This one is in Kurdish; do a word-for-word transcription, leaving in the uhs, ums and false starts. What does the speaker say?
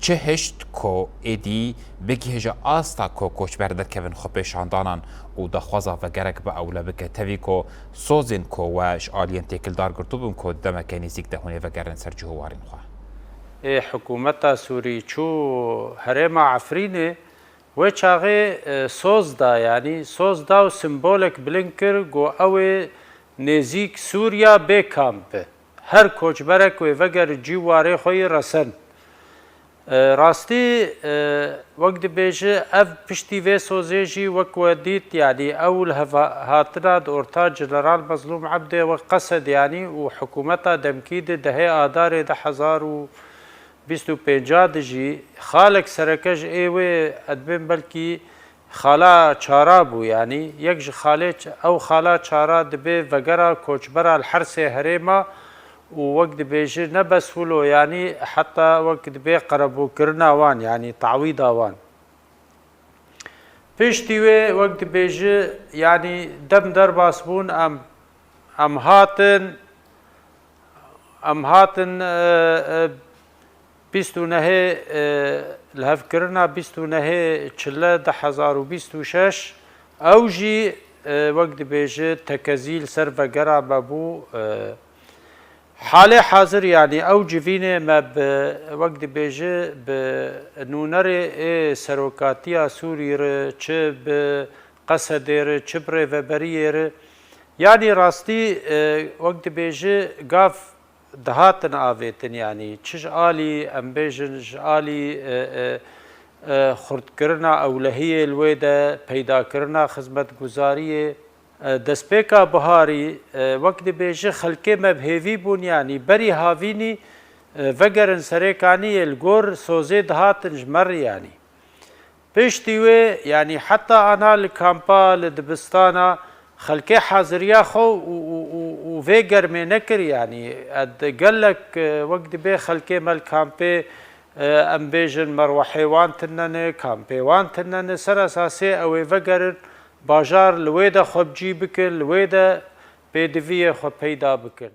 çi hişt ku êdî bigihêje asta ku koçber derkevin xwepêşandanan û daxwaza vegerek bi ewle bike, tevî ku sozên ku we ji aliyên têkildar girtibûn ku di demeke nêzîk de hûn ê vegerin ser cih û warên xwe? Ê, hikûmeta Sûrî çû herêma Efrînê, wê çaxê, e, soz da, yanî soz da û simbolek bilind kir, got ew ê nêzîk Sûriya bê kamp be. Her koçberek wê vegerin cî û warê xwe yî resen. E, rastî, e, wek dibêje, ev piştî vê sozê jî wek we dît, yanî ew li hev hatina di orta General Mezlûm Ebdê wek Qesed, yanî û hikûmeta demkî di dehê Adarê du hezar û bîst û pênca de jî xalek sereke ji ê wê, ez dibêm belkî xala çara bû, yanî yek ji xalê ç-, ew xala çara dibê vegera koçbera li her sê herêma û wek dibêje ne bes wilo, yanî heta wek dibê qerebûkirina wan, yanî tawîda wan. Piştî wê wek dibêje, yanî dem derbas bûn, em, em hatin, em hatin, e, e, bîst û nehê, e, lihevkirina bîst û nehê Çile du hezar û bîst û şeş, ew jî, e, wek dibêje tekezî li ser vegera me bû, e, halê hazir, yanî ew civînê me bi, wek dibêje, bi nûnerê ê serokatiya Sûrî re, çi bi Qesedê re, çi bi rêveberiyê re, yanî rastî, e, wek dibêje gav dihatin avêtin, yanî çi ji alî, em bêjin, ji alî, e, e, e, xurtkirina ewlehiyê li wê de, peydakirina xizmetguzariyê, e, destpêka biharî, e, wek dibêje xelkê me bi hêvî bûn, yanî berî havînî, e, vegerin Serêkaniyê li gor sozê dihatin ji me re, yanî. Piştî wê, yanî heta ana li kampa, li dibistana, xelkê haziriya xwe û, û, û, û vê germê nekir, yanî, ed gelek, e, wek dibê xelkê me li kampê, e, em bêjin merwehê wan tune ne, kampê wan tune ne, ser esasê ew ê vegerin bajar, li wê de xwe bi cî bikin, li wê de pêdiviyê xwe peyda bikin.